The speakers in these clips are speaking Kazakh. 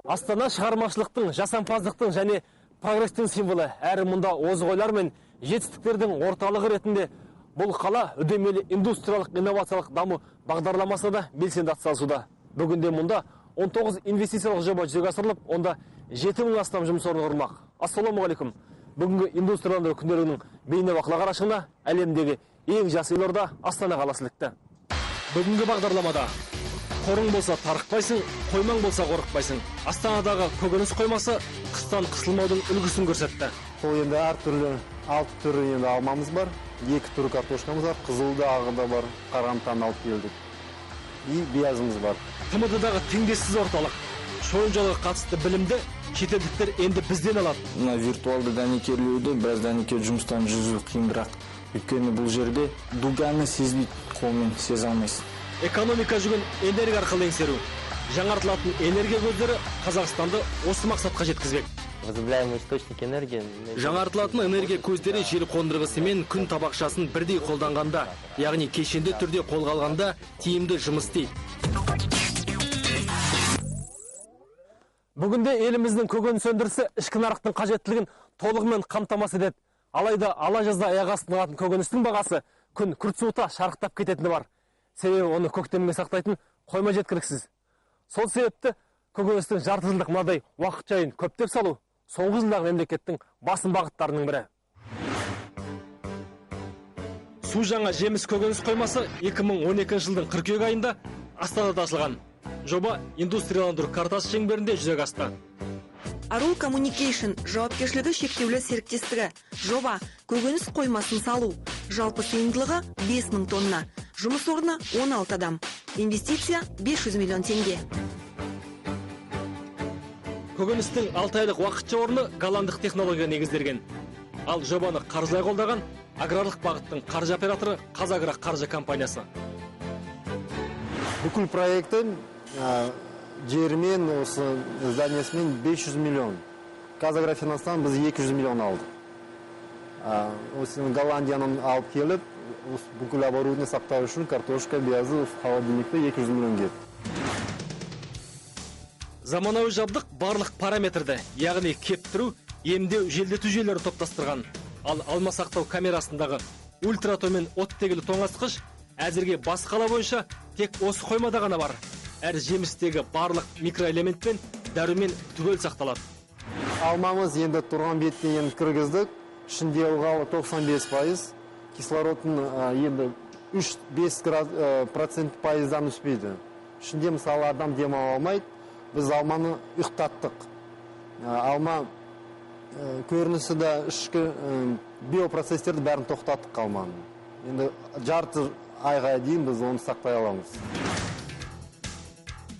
Астана шығармашылықтың, жасампаздықтың және прогрестің символы. Әрі мұнда озық ойлар мен жетістіктердің орталығы ретінде бұл қала үдемелі индустриялық инновациялық даму бағдарламасына да белсенді атсалысуда. Бүгінде мұнда 19 инвестициялық жоба жүзеге асырылып, онда 7000 астам жұмыс орны құрылмақ. Ассалаумағалейкум. Бүгінгі индустрияландыру күнделігінің бейнебақылау қарашығына әлемдегі ең жас елорда Астана қаласы ілікті. Бүгінгі бағдарламада қорың болса тарықпайсың, қоймаң болса қорықпайсың. Астанадағы көкөніс қоймасы қыстан қысылмаудың үлгісін көрсетті. Сол енді әртүрлі 6 түрі енді алмамыз бар, 2 түрі картошкамыз бар, қызылы да ағы да бар, қарағандыдан алып келдік. И биязымыз бар. ТМД-дағы теңдессіз орталық. Шойын жолға қатысты білімді шетелдіктер енді бізден алады. Мына виртуалды дәнекерлеуді біраз дәнекер жұмыстан жүргізу қиынырақ. Өйткені бұл жерде дуганы сезбейді, қолмен сезе алмайсың. Экономика жүгін энергия арқылы еңсеру. Жаңартылатын энергия көздері Қазақстанды осы мақсатқа жеткізбек. Возобновляемые источники энергии. Жаңартылатын энергия көздері жел қондырғысы мен күн табақшасын бірдей қолданғанда, яғни кешенді түрде қолға алғанда тиімді жұмыс істейді. Бүгінде еліміздің көкөніс өндірісі ішкі нарықтың қажеттілігін толығымен қамтамасыз етеді. Алайда ала жазда аяқ астынан алатын көкөністің бағасы күн күрт суыта шарықтап кететіні бар. Себебі оны көктемге сақтайтын қойма жеткіліксіз. Сол себепті көкөністің жарты жылдық мынадай уақыт жайын көптеп салу соңғы жылдағы мемлекеттің басым бағыттарының бірі. Су жаңа жеміс көкөніс қоймасы 2012 жылдың қыркүйек айында Астанада ашылған. Жоба индустрияландыру картасы шеңберінде жүзеге асты. Арул Коммуникейшн жауапкершілігі шектеулі серіктестігі. Жоба көкөніс қоймасын салу. Жалпы сыйымдылығы 5000 тонна. Жұмыс орны 16 адам. Инвестиция 500 миллион теңге. Көкөністің 6 айлық уақытша орны голландық технология негізделген. Ал жобаны қаржылай қолдаған аграрлық бағыттың қаржы операторы Қазагро қаржы компаниясы. Бүкіл проекті жерімен, осы зданиясымен 500 миллион. Қазагрофинанстан біз 200 миллион алдық. Осы Голландияның алып келіп, бүкіл оборудование сақтау үшін картошка, биязы, холодильникті 200 миллион кетті. Заманауи жабдық барлық параметрді, яғни кептіру, емдеу, желдету жүйелері топтастырған. Ал алма сақтау камерасындағы ультратөмен оттегілі тоңазытқыш әзірге бас қала бойынша тек осы қоймада ғана бар. Әр жемістегі барлық микроэлемент пен дәрумен түгел сақталады. Алмамыз енді тұрған бетте енді кіргіздік. Ішінде ылғалы 95%, кислородтың енді 3-5% пайыздан өспейді. Ішінде мысалы адам демала алмайды. Біз алманы ұйықтаттық. Алма көрінісі де ішкі биопроцестерді бәрін тоқтаттық алманы. Енді жарты айға дейін біз оны сақтай аламыз.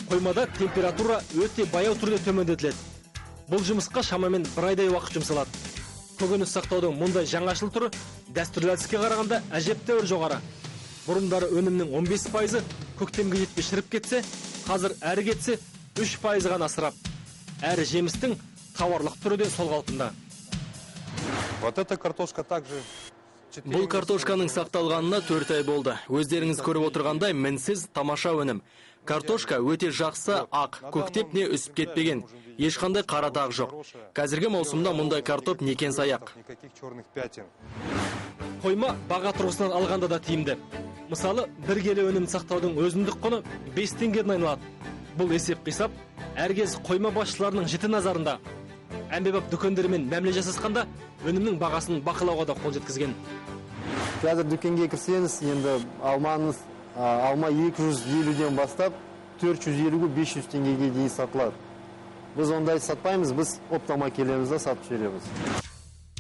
Қоймада температура өте баяу түрде төмендетіледі. Бұл жұмысқа шамамен бір айдай уақыт жұмсалады. Көкөніс сақтаудың мұндай жаңашыл түрі дәстүрлі әдіске қарағанда әжептәуір жоғары. Бұрындары өнімнің 15%-ы көктемге жетпей шіріп кетсе, қазір әрі кетсе 3% ғана ысырап. Әрі жемістің тауарлық түрі де сол қалпында. Вот эта картошка также. Бұл картошканың сақталғанына 4 ай болды. Өздеріңіз көріп отырғандай мінсіз тамаша өнім. Картошка өте жақсы, ақ, көктеп не үсіп кетпеген. Ешқандай қара дақ жоқ. Қазіргі маусымда мұндай картоп некен саяқ. Қойма баға тұрғысынан алғанда да тиімді. Мысалы, бір келі өнім сақтаудың өзіндік құны 5 теңгеден айналады. Бұл есеп қисап әркез қойма басшыларының жіті назарында. Әмбебап дүкендермен мәміле жасасқанда өнімнің бағасын бақылауға да қол жеткізген. Қазір дүкенге кірсеңіз, енді алмаңыз, алма 250-ден бастап 450-500 теңгеге дейін сатылады. Біз ондай сатпаймыз, біз оптама келеміз да сатып жібереміз.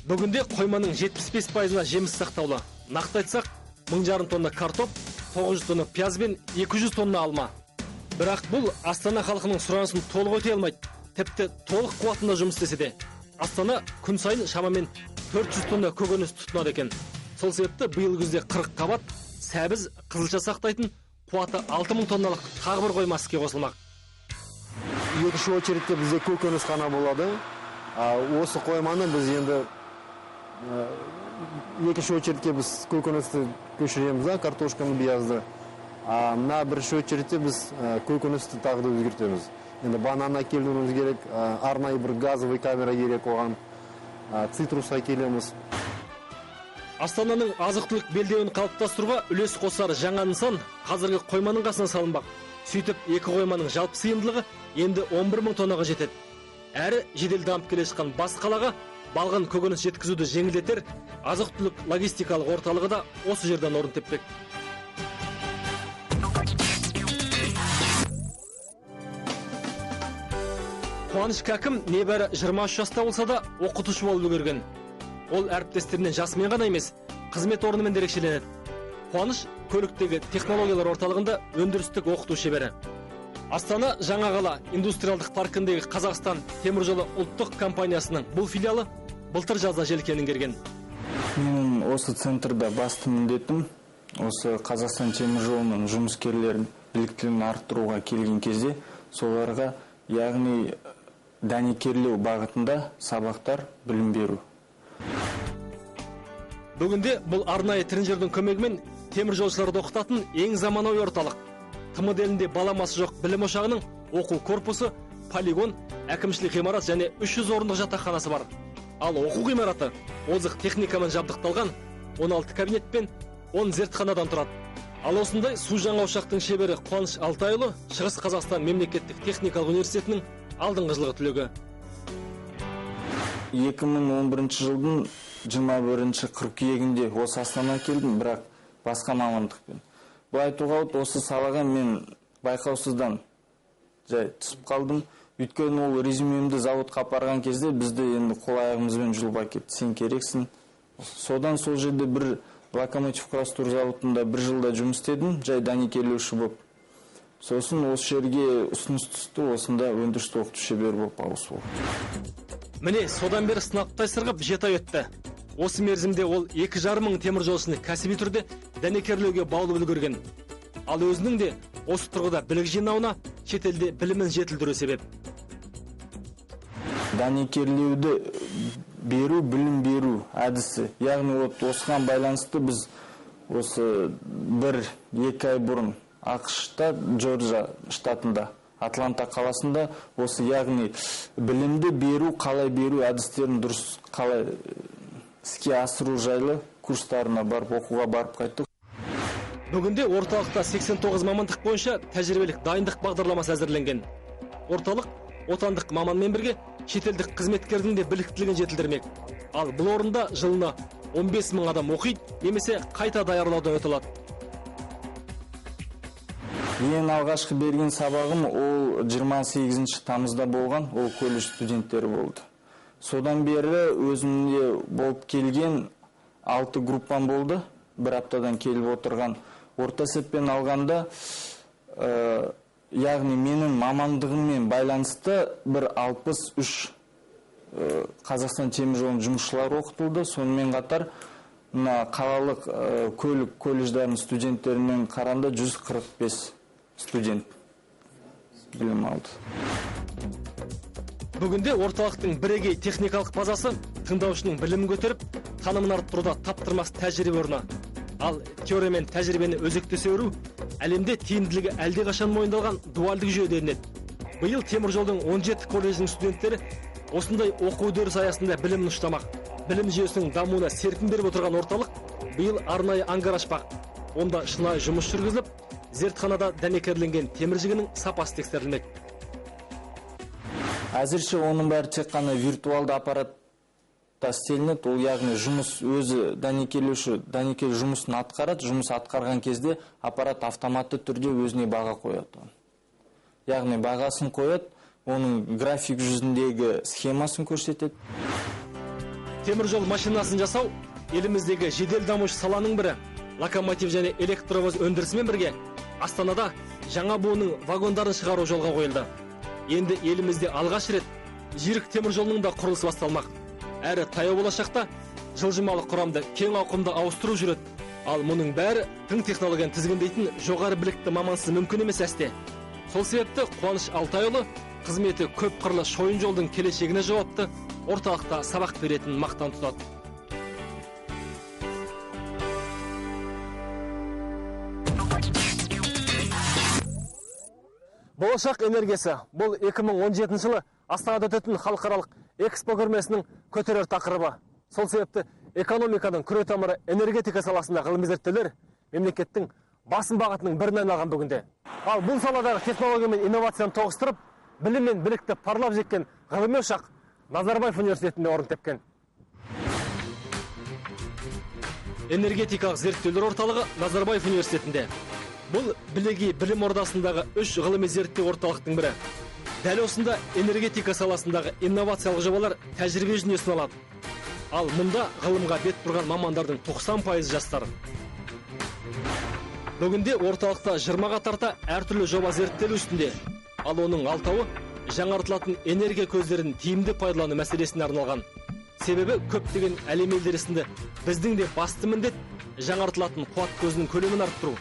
Бүгінде қойманың 75%-ына жеміс сақтаулы. Нақты айтсақ, 1500 тонна картоп, 900 тонна пияз бен 200 тонна алма. Бірақ бұл Астана халқының сұранысын толық өтей алмайды. Тіпті толық қуатында жұмыс істесе де. Астана күн сайын шамамен 400 тонна көкөніс тұтынады екен. Сол себепті биыл күзде 40 қабат сәбіз, қызылша сақтайтын қуаты 6000 тонналық тағы бір қойма іске қосылмақ. Екінші очередте бізде көкөніс қана болады. Осы қойманы біз енді екінші очередке біз көкөністі көшіреміз, картошканы, биязды. Мына бірінші очередте біз көкөністі тағы да өзгертеміз. Енді банан әкелуіміз керек, арнайы бір газовый камера керек оған, цитрус әкелеміз. Астананың азық-түлік белдеуін қалыптастыруға үлес қосар жаңа нысан қазіргі қойманың қасына салынбақ. Сөйтіп, екі қойманың жалпы сыйымдылығы енді 11 мың тоннаға жетеді. Әрі жедел дамып келе жатқан бас қалаға балғын көкөніс жеткізуді жеңілдетер азық-түлік логистикалық орталығы да осы жерден орын теппек. Қуаныш Кәкім небәрі 23 жаста болса да оқытушы болып үлгерген. Ол әріптестерінен жасымен ғана емес, қызмет орнымен ерекшеленеді. Қуаныш көліктегі технологиялар орталығында өндірістік оқыту шебері. Астана жаңа қала индустриалдық паркіндегі Қазақстан теміржолы ұлттық компаниясының бұл филиалы былтыр жазда желкенін керген. Менің осы центрда басты міндетім осы Қазақстан теміржолының жұмыскерлерін біліктілігін арттыруға келген кезде соларға, яғни дәнекерлеу бағытында сабақтар, білім беру. Бүгінде бұл арнайы тренажердің көмегімен теміржолшыларды оқытатын ең заманауи орталық. ТМД елінде баламасы жоқ білім ошағының оқу корпусы, полигон, әкімшілік ғимарат және 300 орындық жатақханасы бар. Ал оқу ғимараты озық техникамен жабдықталған 16 кабинет пен 10 зертханадан тұрады. Ал осындай су жаңа ошақтың шебері Қуаныш Алтайұлы Шығыс Қазақстан мемлекеттік техникалық университетінің алдыңғы жылғы түлегі. 2011 жылдың 21 қыркүйегінде осы Астанаға келдім, бірақ басқа мамандықпен. Былай айтуға болады, осы салаға мен байқаусыздан жай түсіп қалдым. Өйткені ол резюмемді заводқа апарған кезде бізді енді қол аяғымызбен жұлып әкетті, сен керексің. Содан сол жерде бір локомотив құрастыру зауытында бір жылда жұмыс істедім, жай дәнекерлеуші болып. Сосын осы жерге ұсыныс түсті, осында өндірістік оқытушы шебері болып ауысып. Міне, содан бері сынаптай сырғып 7 ай өтті. Осы мерзімде ол 2,5 мың теміржолшыны кәсіби түрде дәнекерлеуге баулып үлгерген. Ал өзінің де осы тұрғыда білік жинауына шетелде білімін жетілдіру себеп. Дәнекерлеуді беру, білім беру әдісі. Яғни осыған байланысты біз осы 1-2 ай бұрын АҚШ-та, Джорджия штатында, Атланта қаласында осы, яғни білімді беру, қалай беру әдістерін дұрыс қалай іске асыру жайлы курстарына барып, оқуға барып қайттық. Бүгінде орталықта 89 мамандық бойынша тәжірибелік дайындық бағдарламасы әзірленген. Орталық отандық маманмен бірге шетелдік қызметкердің де біліктілігін жетілдірмек. Ал бұл орында жылына 15 мың адам оқиды немесе қайта даярлаудан өте алады. Ең алғашқы берген сабағым ол 28 тамызда болған, ол колледж студенттері болды. Содан бері өзімде болып келген 6 группам болды, бір аптадан келіп отырған. Орта есеппен алғанда, яғни менің мамандығыммен байланысты бір 63 Қазақстан теміржолының жұмысшылары оқытылды. Сонымен қатар мына қалалық көлік колледждарының студенттерімен қарағанда 145 студент білім алды. Бүгінде орталықтың бірегей техникалық базасы тыңдаушының білімін көтеріп, танымын арттыруда таптырмас тәжірибе орны. Ал теория мен тәжірибені өзектесе өру әлемде тиімділігі әлдеқашан мойындалған дуальдық жүйе делінеді. Биыл теміржолдың 17 колледжінің студенттері осындай оқу үдерісі аясында білімін ұштамақ. Білім жүйесінің дамуына серпін беріп отырған орталық биыл арнайы ангар ашпақ. Онда шынайы жұмыс жүргізіліп, зертханада дәнекерленген темір жігінің сапасы тексерілмек. Әзірше оның бәрі тек қана виртуалды аппаратта істелінеді. Ол яғни жұмыс өзі дәнекерлеуші дәнекер жұмысын атқарады. Жұмыс атқарған кезде аппарат автоматты түрде өзіне баға қояды. Яғни бағасын қояды, оның график жүзіндегі схемасын көрсетеді. Теміржол машинасын жасау еліміздегі жедел дамушы саланың бірі. Локомотив және электровоз өндірісімен бірге Астанада жаңа буынның вагондарын шығару жолға қойылды. Енді елімізде алғаш рет жүйрік теміржолының да құрылысы басталмақ. Әрі таяу болашақта жылжымалы құрамды кең ауқымда ауыстыру жүреді. Ал мұның бәрі тың технологияны тізгіндейтін жоғары білікті мамансыз мүмкін емес әсте. Сол себепті Қуаныш Алтайұлы қызметі көп қырлы шойын жолдың келешегіне жауапты орталықта сабақ беретінін мақтан тұтады. Болашақ энергиясы бұл 2017 жылы Астанада өтетін халықаралық экспо көрмесінің көтерер тақырыбы. Сол себепті экономиканың күре тамыры энергетика саласында ғылыми зерттеулер мемлекеттің басым бағытының біріне айналған бүгінде. Ал бұл саладағы технология мен инновацияны тоғыстырып, білім мен білікті парлап жеткен ғылыми ошақ Назарбаев университетінде орын тепкен. Энергетикалық зерттеулер орталығы Назарбаев университетінде. Бұл бірегей білім ордасындағы 3 ғылыми зерттеу орталықтың бірі. Дәл осында энергетика саласындағы инновациялық жобалар тәжірибе жүзінде сыналады. Ал мұнда ғылымға бет бұрған мамандардың 90% жастар. Бүгінде орталықта 20-ға тарта әртүрлі жоба зерттелу үстінде. Ал оның 6-уы жаңартылатын энергия көздерін тиімді пайдалану мәселесіне арналған. Себебі көптеген әлем елдері сынды біздің де басты міндет жаңартылатын қуат көзінің көлемін арттыру.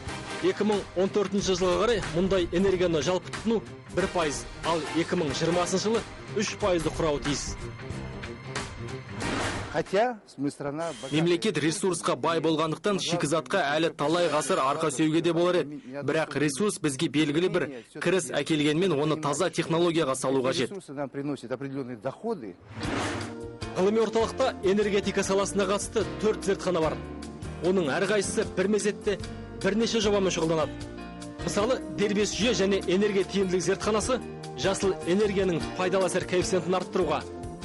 2014 жылға қарай мұндай энергияны жалпы тұтыну 1%, ал 2020 жылы 3%-ды құрауы тиіс. Мемлекет ресурсқа бай болғандықтан шикізатқа әлі талай ғасыр арқа сүйеуге де болар еді. Бірақ ресурс бізге белгілі бір кіріс әкелгенмен оны таза технологияға салу қажет. Ғылыми орталықта энергетика саласына қатысты 4 зертхана бар. Оның әрқайсысы бір мезетте бірнеше жобамен шұғылданады. Мысалы, дербес жүйе және энергия тиімділік зертханасы жасыл энергияның пайдалы әсер коэффициентін арттыруға,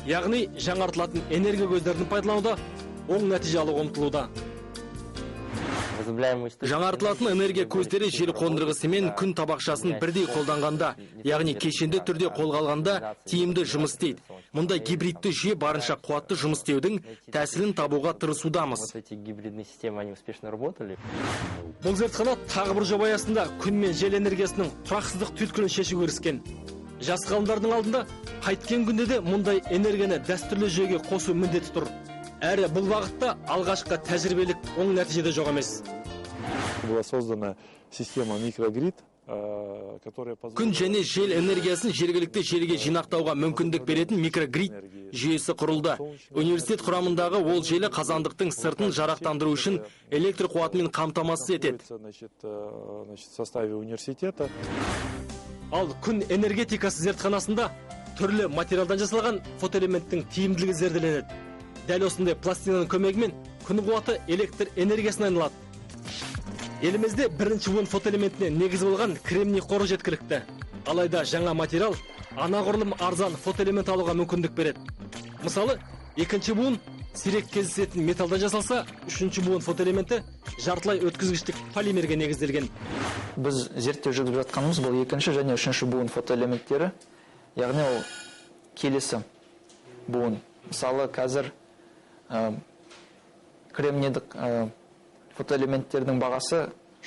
яғни жаңартылатын энергия көздерін пайдалануда оң нәтиже алуға ұмтылуда. Жаңартылатын энергия көздері жел қондырғысы мен күн табақшасын бірдей қолданғанда, яғни кешенді түрде қолға алғанда тиімді жұмыс істейді. Мұндай гибридті жүйе барынша қуатты жұмыс істеудің тәсілін табуға тырысудамыз. Бұл зертхана тағы бір жоба аясында күн мен жел энергиясының тұрақсыздық түйткілін шешуге кіріскен. Жас ғалымдардың алдында қайткен күнде де мұндай энергияны дәстүрлі жүйеге қосу міндеті тұр. Әрі бұл бағытта алғашқы тәжірибелік оң нәтиже де жоқ емес. Была создана система микрогрид, которая позволяет... Күн және жел энергиясын жергілікті желіге жинақтауға мүмкіндік беретін микрогрид жүйесі құрылды. Университет құрамындағы ол желі қазандықтың сыртын жарықтандыру үшін электр қуатымен қамтамасыз етеді. В составе университета. Ал күн энергетикасы зертханасында түрлі материалдан жасалған фотоэлементтің тиімділігі зерделенеді. Дәл осындай пластинаның көмегімен күн қуаты электр энергиясына айналады. Елімізде бірінші буын фотоэлементіне негіз болған кремний қоры жеткілікті. Алайда жаңа материал анағұрлым арзан фотоэлемент алуға мүмкіндік береді. Мысалы, екінші буын сирек кездесетін металдан жасалса, үшінші буын фотоэлементі жартылай өткізгіштік полимерге негізделген. Біз зерттеу жүргізіп жатқанымыз бұл екінші және үшінші буын фотоэлементтері, яғни ол келесі буын. Мысалы, қазір кремнийдік фотоэлементтердің бағасы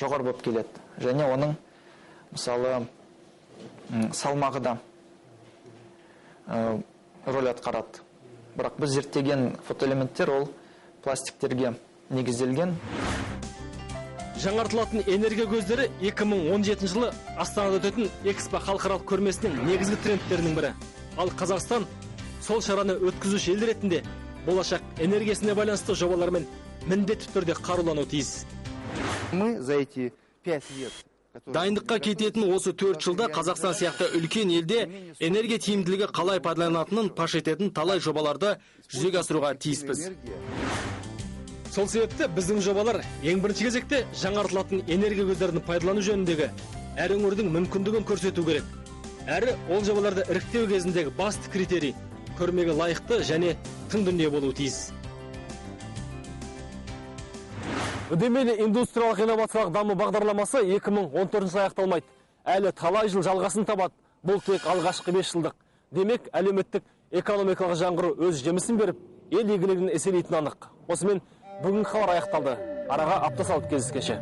жоғары болып келеді. Және оның, мысалы, салмағы да рөл атқарады. Бірақ біз зерттеген фотоэлементтер ол пластиктерге негізделген. Жаңартылатын энергия көздері 2017 жылы Астанада өтетін Экспо халықаралық көрмесінің негізгі трендтерінің бірі. Ал Қазақстан сол шараны өткізуші ел ретінде болашақ энергиясына байланысты жобалармен міндетті түрде қарулануы тиіс. Мы за эти 5 лет Дайындыққа кететін осы 4 жылда Қазақстан сияқты үлкен елде энергия тиімділігі қалай пайдаланатынын паш ететін талай жобаларды жүзеге асыруға тиіспіз. Сол себепті біздің жобалар ең бірінші кезекте жаңартылатын энергия көздерін пайдалану жөніндегі әр өңірдің мүмкіндігін көрсету керек. Әрі ол жобаларды іріктеу кезіндегі басты критерий көрмеге лайықты және тың дүние болуы тиіс. Үдемелі индустриялық инновациялық даму бағдарламасы 2014 жылы аяқталмайды. Әлі талай жыл жалғасын табады. Бұл тек алғашқы 5 жылдық. Демек, әлеуметтік экономикалық жаңғыру өз жемісін беріп, ел игілігін еселейтіні анық. Осымен бүгінгі хабар аяқталды. Араға апта салып кездескенше.